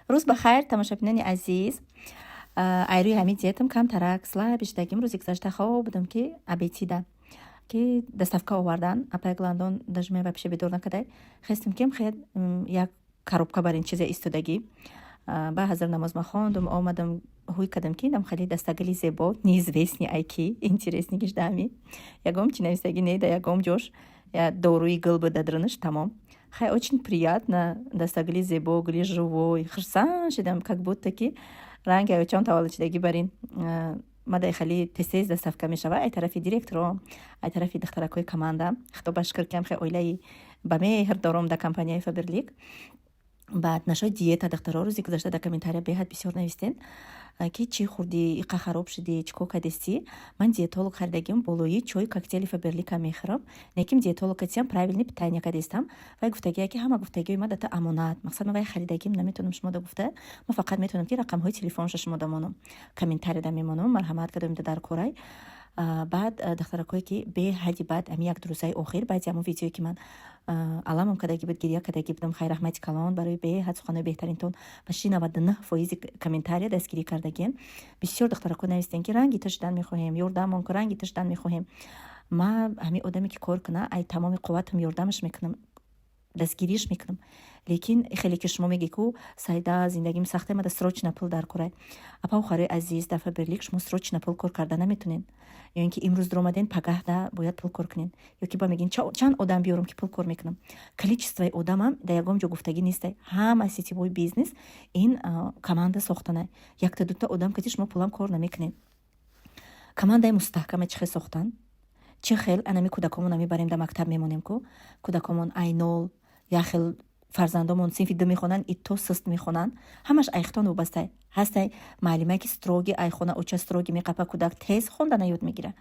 Рӯз ба хайр, тамошобинони азиз. Айрӯи ҳамин диетам камтарак слабый шудагим. Рӯзи гузашта хоб будам, ки обедида ки доставка овардан. Апай Гландон даже мен вообще бедор накардай. Хестем, ки хел як коробка бар ин чизе истодагӣ. Ба ҳазр намоз ма хондум, омадам, ҳуй кардам, ки инам хеле дастагили зебо, неизвестный айки, интересный гиждаами. Ягом чи нависагӣ не, да ягом ҷош доруи гул буд дадрунаш, тамом. Хай, очень приятно, дастагили зебо, гули живой. Хурсанд шудам, как будто ки ранги аёчон таваллуд шудагӣ бар ин. Мадай хеле тез-тез доставка мешава ай тарафи директоро, ай тарафи духтаракҳои команда. Худо ба шукр, ки хеле оилаи ба меҳр дором дар компанияи Фаберлик. Баъд нашои диета, духтаро, рӯзи гузашта дар комментария беҳад бисёр навистен, ки чӣ хӯрдӣ, иқа хароб шудӣ, чӣ кор кардестӣ. Ман диетолог харидагим, болои чой коктейли Фаберлика мехӯрам. Лекин диетолог катиам правильный питание кардестам. Вай гуфтагия, ки ҳама гуфтагиҳои ма дата амонат. Мақсад, ман вай харидагим, наметавонам шумо да гуфта. Ман фақат метавонам, ки рақамҳои телефонша шумо да монам, комментарияда мемонам. Марҳамат, кадом дар корай. Баъд духтаракое, ки беҳади баъд ами як ду рӯзаи охир, баъди ҳамон видеое, ки ман аламам кардагӣ буд, гиря кардагӣ будам. Хайр, раҳмати калон барои беҳад суханои беҳтаринтон. Почти 99% комментария дастгирӣ кардагиен. Бисёр духтарако навистен, ки ранги ту шудан мехоҳем, ёрдамон ку, ранги ту шудан мехоҳем. Ма ҳамин одаме, ки кор куна, ай тамоми қувватам ёрдамаш мекунам, дастгириш мекунам. Лекин хеле ки шумо мегӣ, ку Сайда, зиндагим сахте, мада срочно пул дар корай. Апа, охарои азиз, дар Фаберлик шумо срочно пул кор карда наметонед. Ё ин ки имрӯз дуромаден, пагаҳда бояд пул кор кунед. Ё ки ба мегин, чанд одам биёрам, ки пул кор мекунам? Количествои одамам дар ягон ҷо гуфтагӣ нестай. Ҳама сетевой бизнес ин команда сохтана. Якта дута одам кати шумо пулам кор намекунед. Командаи мустаҳкама чӣ хел сохтан? Чӣ хел анами кӯдакомона мебарем, дар мактаб мемонем, ку кӯдакомон айнол як хел, фарзандомон синфи ду мехонанд, ито суст мехонанд. Ҳамаш айхтон вобастай. Ҳастай муаллимае, ки строгий, айхона оча строгий меқапа, кӯдак тез хондана ёд мегира.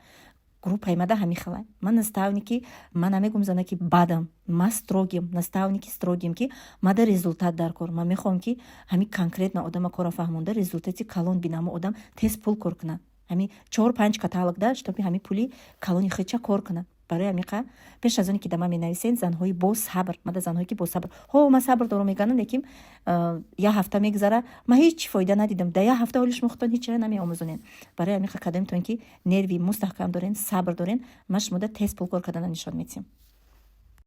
Группаи мада ҳамин хелай. Ман наставники, ман намегум зана, ки бадам. Ман строгим, наставники строгим, ки мада результат дар кор. Ман мехоҳам, ки ҳамин конкретно одама кора фаҳмонда, результати калон бинаму одам тез пул кор кунад. Ҳамин чор панҷ каталог да, чтобы ҳамин пули калони хича кор кунад. Барои ҳамиқа пеш аз оне ки да ман менависен, занҳои бо сабр, мада занҳое, ки бо сабр, ҳо, ман сабр дорам меганам, лекин як ҳафта мегузара, ман ҳеҷ фоида надидам. Дар як ҳафта ҳоли шумо худтон ҳеҷ чира намеомӯзонед. Барои ҳамиқа кадомтон ки нерви мустаҳкам дорен, сабр дорен, ман шумода тез пул кор кардана нишон медиҳам.